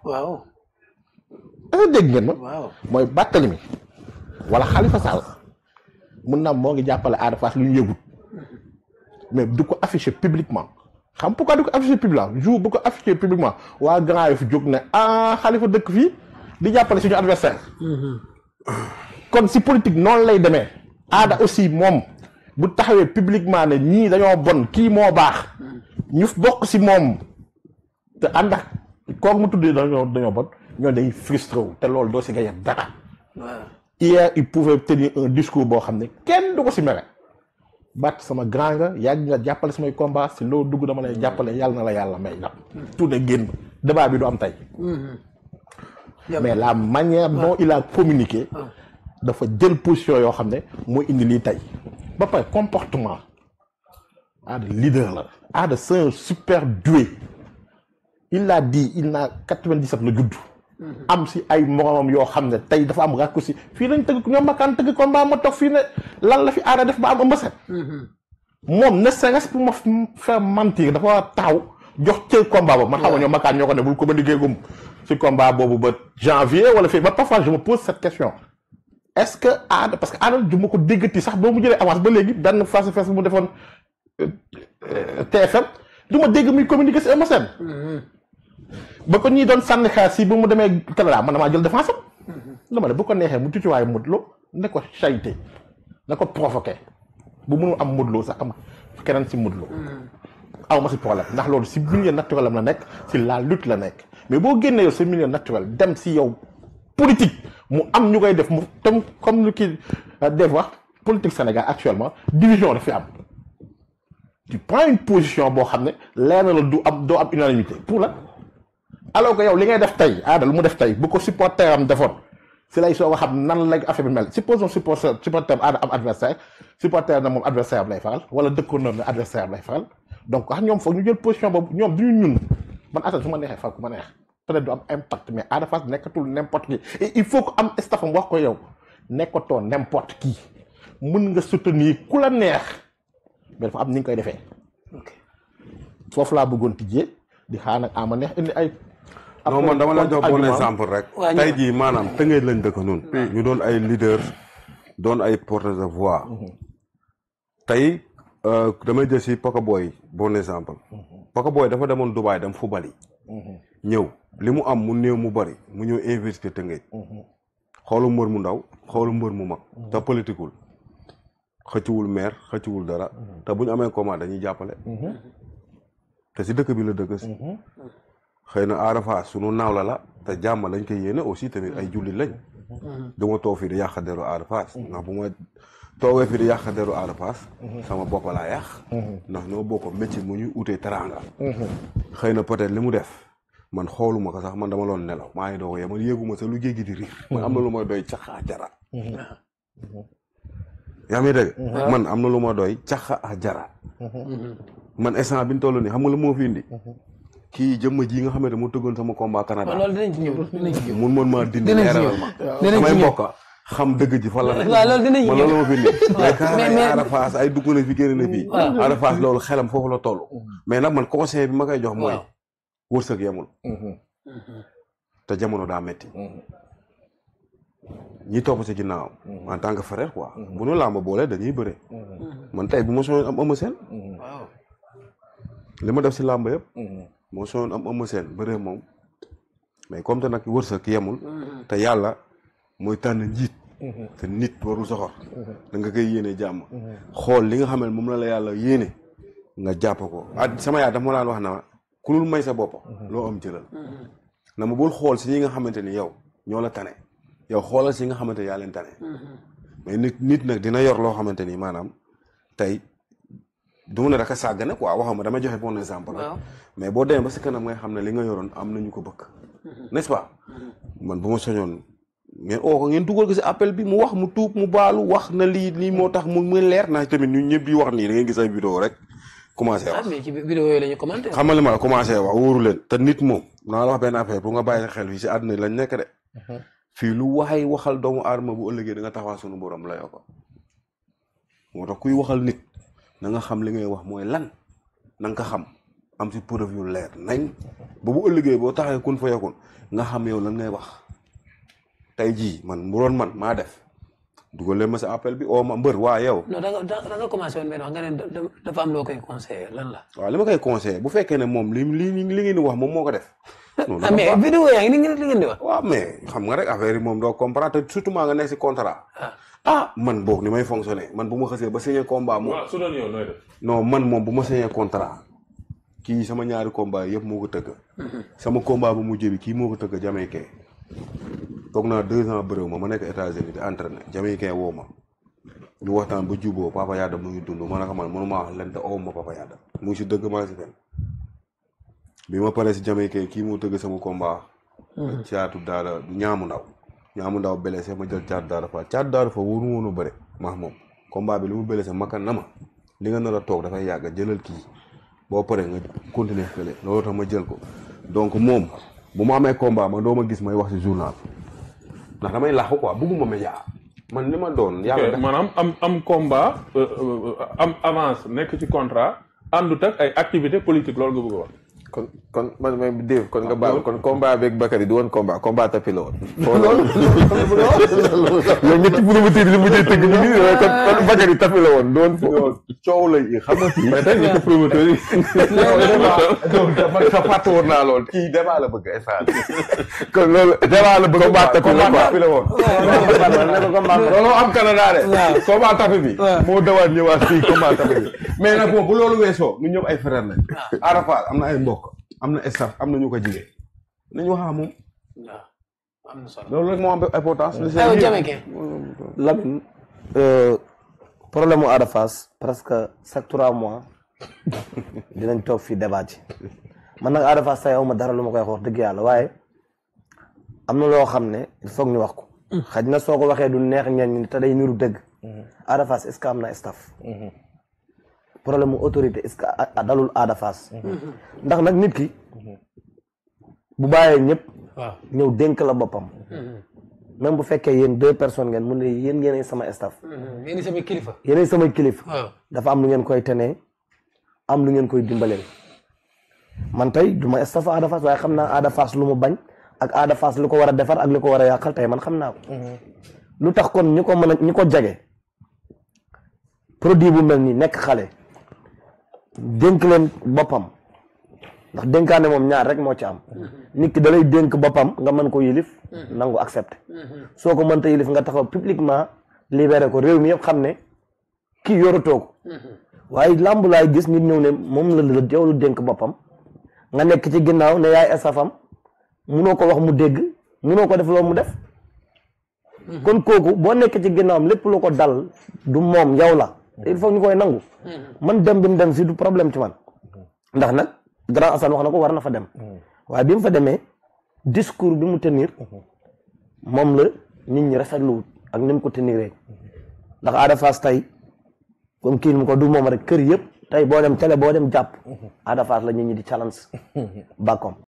waaw. est-ce que dégg ngeen ma. waaw mooy Barthélémy wala Khalifa Sall mun na moo ngi jàppale Ada Fass lu ñu yëgut mais du ko afficher publiquement xam pourquoi du ko afficher publiquement jour bu ko afficher publiquement waa Grand Yoff jóg ne Khalifa dëkk fii di jàppale suñu adversaire kon si politique noonu lay demee. Ada aussi moom bu taxawee publiquement ne ñii dañoo bon kii moo baax ñu bokk si moom te ànd ak kooku mu tuddee dañoo bon ñoo day frustré wu te loolu doo si gañe dara. Hier il pouvait tenir un discours boo xam ne kenn du ko si mere Bat sama grand nga yàgg nga jàppale samay combat si loo dugg dama lay jàppale yàlla na la yàlla may ndam tout de génn débat bi du am tey mais la manière dont il a communiqué dafa jël position yoo xam ne mooy indi lii tey ba pare comportement Ada leader la Ada c'est un super doué il l'a dit il n'a 97 la judd am si ay moromam yoo xam ne tey dafa am raccourci fii lañ tëgg ñoom makaan tëgg combat ma toog fii ne lan la fi Ada def ba am ëmb set moom ne serait-ce pour ma faire mentir dafa taxaw jox cër combat boobu man xam nga ñoom makaan ñoo ko ne bul ko ba liggéey gum si combat boobu ba janvier wala fii ba parfois je me pose cette question est-ce que Ada parce que Ada du ma ko déggati sax boo mu jëlee avance ba léegi benn face à face bu mu defoon TFM du ma dégg muy communiquer si ëmb set ba ko ñii doon sànni xaar si ba mu demee Canada man damaa jël défense am dama ne bu ko neexee mu tuutiwaayu Modou Lo ne ko charité na ko provoqué bu mënul am Modou Lo sax am keneen si Modou Lo aw ma si problème ndax loolu si milieu naturel am la nekk si la lutte la nekk mais boo génnee yow si milieu naturel dem si yow politique mu am ñu koy def mu tam comme lu kii def wax politique Sénégal actuellement division dafa am tu prends une position boo xam ne leer na la du am doo am unanimité pour la alors que yow li ngay def tey Ada lu mu def tey bu ko supporter am defoon si lay soo xam nan la affaire bi mel supposons supporter am Ada am adversaire supporter na moom adversaire am lay faral wala dëkkoon na adversaire am lay faral donc ñoom foog ñu jël position boobu ñoom du ñu ñun man Assane su ma neexee fal ku ma neex peut-être du am impact mais Ada Fass nekkatul n'importe qui et il faut que am staffam wax ko yow nekkatoo n'importe qui mën nga soutenir ku la neex mais dafa am ni nga koy defee foofu laa bëggoon tijjee di xaar nag ama neex indi ay. non man dama la jox bon exemple rek. tey jii maanaam Tëngéej lañ dëkk noonu. ñu doon ay leader doon ay porte de voix. tey damay jël si Pakaboy bon exemple. Pakaboy dafa demoon Dubaï dem football yi. ñëw li mu am mu néew mu bari mu ñëw investir Tëngéej. xoolu mbër mu ndaw xoolu mbër mu mag. te politiqueul xëccuwul maire xëccuwul dara. te bu ñu amee combat dañuy jàppale. te si dëkk bi la dëkk si. xëy na Ada Fass sunu naaw la te jàmm lañ koy yéene aussi tamit ay jullit lañ. dama toog fii di yàq deru Ada Fass ndax bu ma toogee fii di yàq deru Ada Fass sama bopp laa yàq. ndax noo bokk métier mu ñuy utee teraanga. xëy na peut-être li mu def man xooluma ko sax man dama loon nelaw maa ngi doog a man yéeguma sax lu jéggi di riir. man am na lu may doy caxa jara. yaa ngi dégg. man am na lu ma doy caxa jara. man instant bi ñu toll nii xam nga lu moo fi indi. kii jëmm ji nga xamante moo tëggoon sama combat Canada. loolu dinañ ci ñëw mun mën maa dindi leeral ma. samay mbokk xam dëgg ji fan la nekk. waaw loolu dinañ man loolu ma fi indi. mais Ada Fass ay dugg na fi génn na fii. Ada Fass loolu xelam foofu la toll. mais nag man conseil bi ma koy jox mooy. wërsëg yemul. te jamono daa metti ñi topp si ginnaaw. en tant que frère quoi. bu ñu làmb boole dañuy bëre. man tey bu ma soxla am Eumeu Sène. li ma def si làmb yëpp. moo soon am Eumeu Sène bëree moom mais comme te nag wërsëg yemul te yàlla mooy tànn njiit te nit warul soxor da nga koy yéene jàmm xool li nga xam ne moom la yàlla yéene nga jàpp ko sama yaay dafa ma daan wax na ma ku dul may sa bopp loo am jëlal na ma bul xool si ñi nga xamante ni yow ñoo la tane yow xoolal si nga xamante ni yaa leen tane mais nit nag dina yor loo xamante ni maanaam tey du mu ne rek a sàggane quoi waxuma dama joxe bon exemple rek mais boo demee ba si kanam ngay xam ne li nga yoroon am nañu ko bëgg n'est-ce pas man bu ma soñoon ngeen oo ko ngeen dugal ko si appel bi mu wax mu tuub mu baalu wax na lii moo tax mu leer naa tamit ñun ñëpp di wax nii da ngeen gis ay vidéo rek commencé wax mais ci vidéo yooyu la ñu commenté xam nga li ma la commencé wax wóoru leen te nit moom naa la wax benn affaire pour nga bàyyi xel fii si àdduna lañ nekk de fii lu waxay waxal doomu aadama bu ëllëgee da nga taxawaa sunu borom la yoo ko moo tax kuy waxal nit na nga xam li ngay wax mooy lan na nga ko xam am si preuve yu leer nañ ba bu ëllëgee boo taxee kun fa yakun nga xam yow lan ngay wax tey jii man bu doon man maa def dugal leen ma sa appel bi oo ma mbër waa yow. non da nga commencé woon benn wax nga ne dafa am loo koy conseillé lan la. waaw li ma koy conseillé bu fekkee ne moom li ngeen di wax moom moo ko def. ah mais vidéo yaa ngi li ngeen di wax. waaw mais xam nga rek affaire yi moom doo comprendre te surtout maa nga nekk si contrat. Man boog ni may fonctionné man bu ma xasee ba signé combat moom. waaw su doon yow nooy def. non man moom bu ma signé contrat kii sama ñaari combat yëpp moo ko tëgg. sama combat bu mujj bi kii moo ko tëgg Jamaïcain. toog naa 2 ans bëréew ma nekk États-Unis di entraîné Jamaïcain woo ma ñu waxtaan ba juboo Papa Yada mu ngi dund ma ne ko man mënuma wax leen te ow ma Papa Yada mu ngi si dëgg maa si fen bi ma paree si Jamaïcain kii moo tëgg sama combat. caatu daara ñaamu ndaw blessé ma jël caatu daara fa wóoru woon a bëre maax moom combat bi li mu blessé makkan na ma li nga nar a toog dafay yàgg jëlal kii boo paree nga continuer fële loolu tax ma jël ko donc moom bu ma amee combat man doo ma gis may wax si journal ndax damay laaxu quoi bugguma média man li ma doon. yàlla maanaam am combat am avance nekk ci contrat àndut ak ay activité politique loolu nga bëgg a wax. kon man même Dave kon nga baal kon combat beeg Bakary du woon combat tapis la woon. loolu yow ñetti promoteur li mujjee tëgg ñu ngi kon Bakary tapis la woon du woon foofu. coow la yi xam nga fii. mais tey ñetti promoteur yi. man sa fàtte woon naa lool kii débat la bëgg instant. kon loolu débat la bëgg combat tapis la woon. loolu am Canada de. combat tapis bi. moo dawaat ñëwaat fii combat tapis bi. mais nag bu loolu weesoo ñu ñëpp ay frère lañ. Arafat am na ay mbokk am na staff am na ñu ko jigee nañu waxaa moom. waaw am na solo loolu rek moo am importance. aywa Jamaïcain. Lamine problème mu Ada Fass presque chaque 3 mois dinañ toog fii débat ci man nag Ada Fass tey aw ma dara lu ma koy wax dëgg yàlla waaye am na loo xam ne il faut ñu wax ko. xaj na soo ko waxee du neex ñenn ñi te day niru dëgg. Ada Fass est-ce que am na staff. problème mu autorité est-ce que dalul Ada Fass. ndax nag nit ki bu bàyyee ñëpp. waaw ñëw dénk la boppam. même bu fekkee yéen 2 personnes ngeen mun ne yéen yéenay sama staff. yéen samay kilifa. yéenay samay kilifa. waaw dafa am lu ngeen koy tenee am lu ngeen koy dimbalee man tey du ma staff Ada Fass waaye xam naa Ada Fass lu mu bañ ak Ada Fass lu ko war a defar ak lu ko war a yàqal tey man xam naa ko. lu tax kon ñi ko mën a ñi ko jage produit bu mel nii nekk xale dénk leen boppam ndax dénkaane moom ñaar rek moo ci am. nit ki da lay dénk boppam nga mën ko yilif nangu accepté soo ko mënta yilif nga taxaw publiquement libéré ko réew mi yëpp xam ne kii yoratoo ko waaye làmb laay gis nit ñëw ne moom la yow lu dénk boppam nga nekk ci ginnaaw ne yaay estafam munoo ko wax mu dégg munoo ko def loo mu def kon kooku boo nekk ci ginnaawam lépp lu ko dal du moom yow la il faut ñu koy nangu man dem bi mu dem si du problème ci man ndax nag grand Assane wax na ko war na fa dem waaye bi mu fa demee discours bi mu tenir moom la nit ñi rafetlu ak ni mu ko teniree ndax Ada Fass tey comme kii mu ko du moom rek kër yëpp tey boo dem télé boo dem jàpp Ada Fass la nit ñi di challenge bakkom